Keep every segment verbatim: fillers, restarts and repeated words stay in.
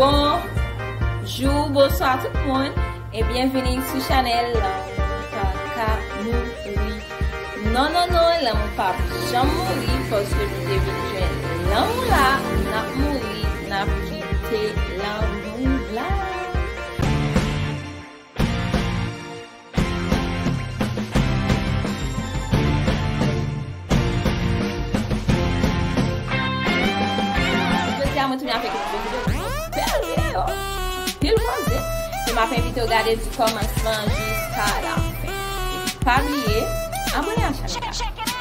Bonjou, bonswa tout moun, e byenvini sou chanèl Lanmou Pa Ka Mouri. Non, non, non, lanmou p ap janm mouri, paske nou te vin jwenn lanmou la, n ap mouri, n ap kite lanmou la. Jodi a, mwen tounen avèk yon nouvo videyo, yon bèl videyo. Pil koze. Ke m ap envite w gade du commencement jusqu'à la fin. Pa bliye, abòne a chanèl la.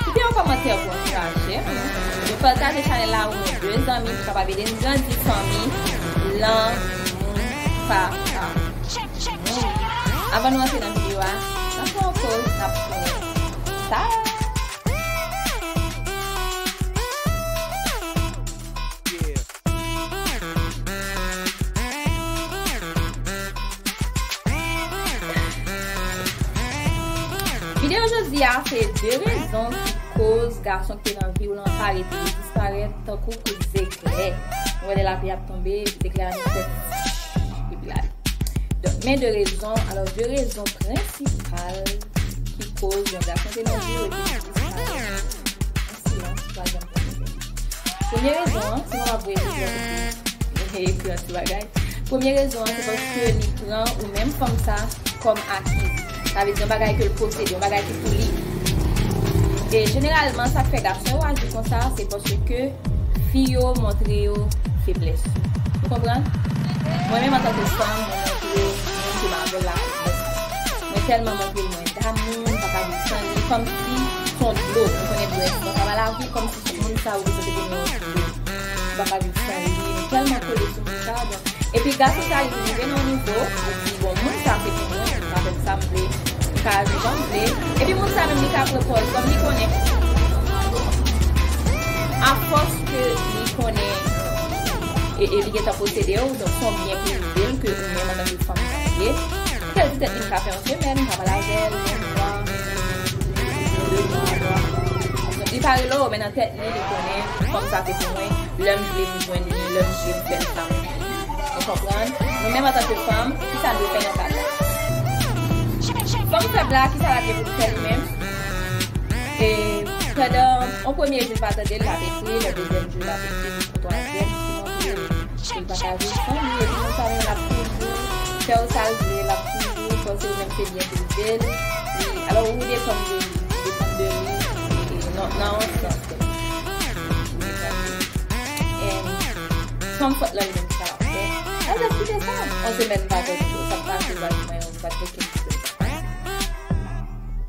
Kite yon kòmantè pou ankouraje nou. Epi pataje chanèl la ou yon de zanmi pou kapab ede n grandi fanmi Lanmou Pa Ka Mouri. Avan nou antre nan videyo a, n ap fè yon poz, n ap tounen. Sa. Videyo jodi a se de rezon ki koz gason ki te nan vi w lan pa rete, li disparèt tankou kout zeklè. Ou wè lè lapli ap tonbe, zeklè a vin fè epi l ale. Donk, men de rezon, alò, de rezon prensipal ki koz yon gason te nan vi w epi li disparèt. Silans, twazyèm pwen. Premye rezon an, si mwen ap voye videyo, epi ekri yon ti bagay. Premye rezon an, se paske li pran ou menm fanm sa kòm akiz. Sa vle di yon bagay ke l posede, yon bagay ki pou li. E jeneralman, sa k fè gason yo aji konsa, se paske fi yo montre yo feblès yo. Ou konprann? Mwen menm, antanke fanm, mwen montre moun ke m avè l la feblès mwen. Mwen tèlman montre l mwen damou, m pa ka viv san li, kòmsi s on dlo. Ou konnen dlo, èske w ka ba lavi, kòmsi moun sa reprezante pou mwen yon dlo. M pa ka viv san li, m tèlman kole sou moun sa, donk, epi gason sa li rive nan yon nivo, li di, bon, moun sa se pou mwen, m ka fè sa m vle, m ka aji jan m vle, epi moun sa menm li ka pran pòz kòm li konnen. Afòs ke li konnen, e, e li gentan posede w, donk s on byen prive l ke ou menm antanke fanm ou ye. Li ka di tèt li, m ka fè yon semèn, m ka pale avè l, yon mwa, de mwa, twa mwa. Donk, li pa rele w, men nan tèt li, li konnen fanm sa se pou mwen, lè m vle m jwenn li, lè m vle m fè l sa m vle. Ou konprann? Nou menm antanke fanm, ki sa n dwe fè nan ka sa? Fanm fèb la, ki sa l ap gen pou l fè li menm? E pandan yon premye jou l pa tande l, l ap ekri, lè dezyèm jou l ap ekri, pou twazyèm, si w vle. Li pa ka viv san li, epi moun sa menm l ap toujou fè w sa l vle, l ap toujou panse w menm se byen prive l. Li, alò ou depann de li, ou depann de li, e, nan, nan yon sans, ou depann de li. E, fanm fòt lan li menm ki sa l ap fè. Al jis kite sa. Yon semèn m pa tande w, sa k pase, sa k mwen, ou pa t okenn pwoblèm sa k pase.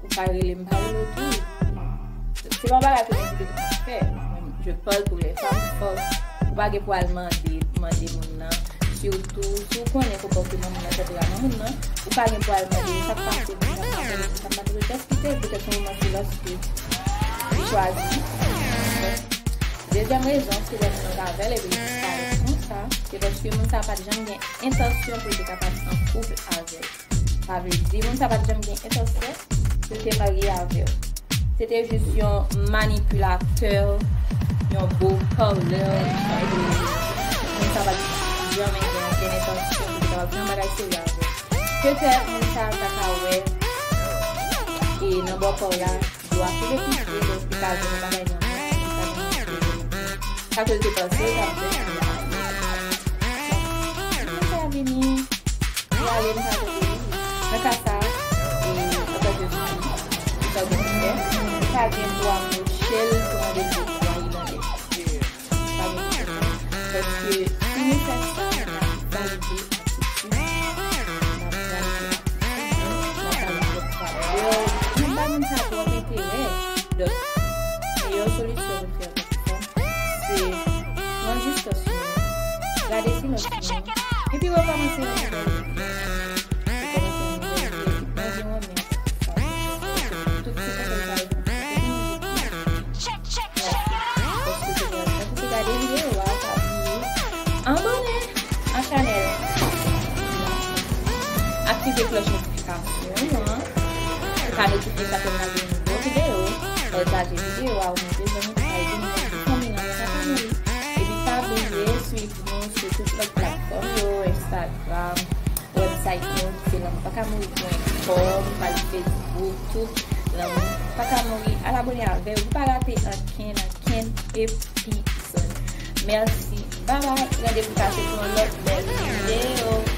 Ou pa rele m, pa rele w tou. Se pa yon bagay ke mwen kite tout moun fè. Mwen, je parle pour les femmes fortes. Ou pa gen pou al mande, mande moun nan. Sitou, si w konnen konpòteman moun nan, etsetera nan moun nan, ou pa gen pou al mande, sa k pase, moun nan pa rele m, sa k pase, jis kite l, petèt se yon moman se lòske li chwazi. Dezyèm rezon, se lè moun nan t avè l epi li disparèt konsa, se paske moun sa pa t janm gen entansyon pou l te kapab an koup avè l. Sa vle di, moun sa pa t janm gen entansyon pou l te marye avè w. Se te jis yon manipilatè, yon beau parleur, epi moun sa pa t janm gen okenn entansyon pou l te kapab fè yon bagay serye avè w. Petèt, moun sa ta ka wè, e nan bò kò w la, dlo a koule plis vre, donk li ka jwenn yon bagay nan men, li ka jwenn yon bagay nan men. Sa ke l te panse, l t ap jwenn, li pa jwenn. Moun sa vini, li ale, m pa tande li. Nan ka sa, e, antanke fi, ou ta dwe fè, ou pa gen dwa mouche l pou mande l pou mari nan dèt. Pa gen pwoblèm. Paske si nou fè sa, n ap valide atitid, n ap valide atitid, n ap valide lòt sa. Yo, nou bay moun sa twòp enterè. Donk, meyè solisyon nou fè antanke fanm, se pran distans nou, gade silans nou, epi rekòmanse yon nouvèl vi. Rekòmanse yon nouvèl vi, epi pa gen renmen antanke fanm. Tout ti konsèy sa yo, se pou nou jete. Paske se pou w te gade videyo a, pa bliye abòne a chanèl. Aktive klòch notifikasyon an pou ka notifye chak lè n ap gen nouvo videyo. Pataje videyo a, ou mete zanmi pou ka ede nou fè fanmi nan sa fanmi. Epi pa bliye swiv nou sou tout lòt platfòm yo, Instagram, website nou ki se lanmou pa ka mouri pwen kòm, paj Facebook tou, lanmou pa ka mouri. Al abone avè w pou pa rate ankenn, ankenn epizòd. Mèsi. Bye bye. Randevou kase pou yon lòt bèl videyo.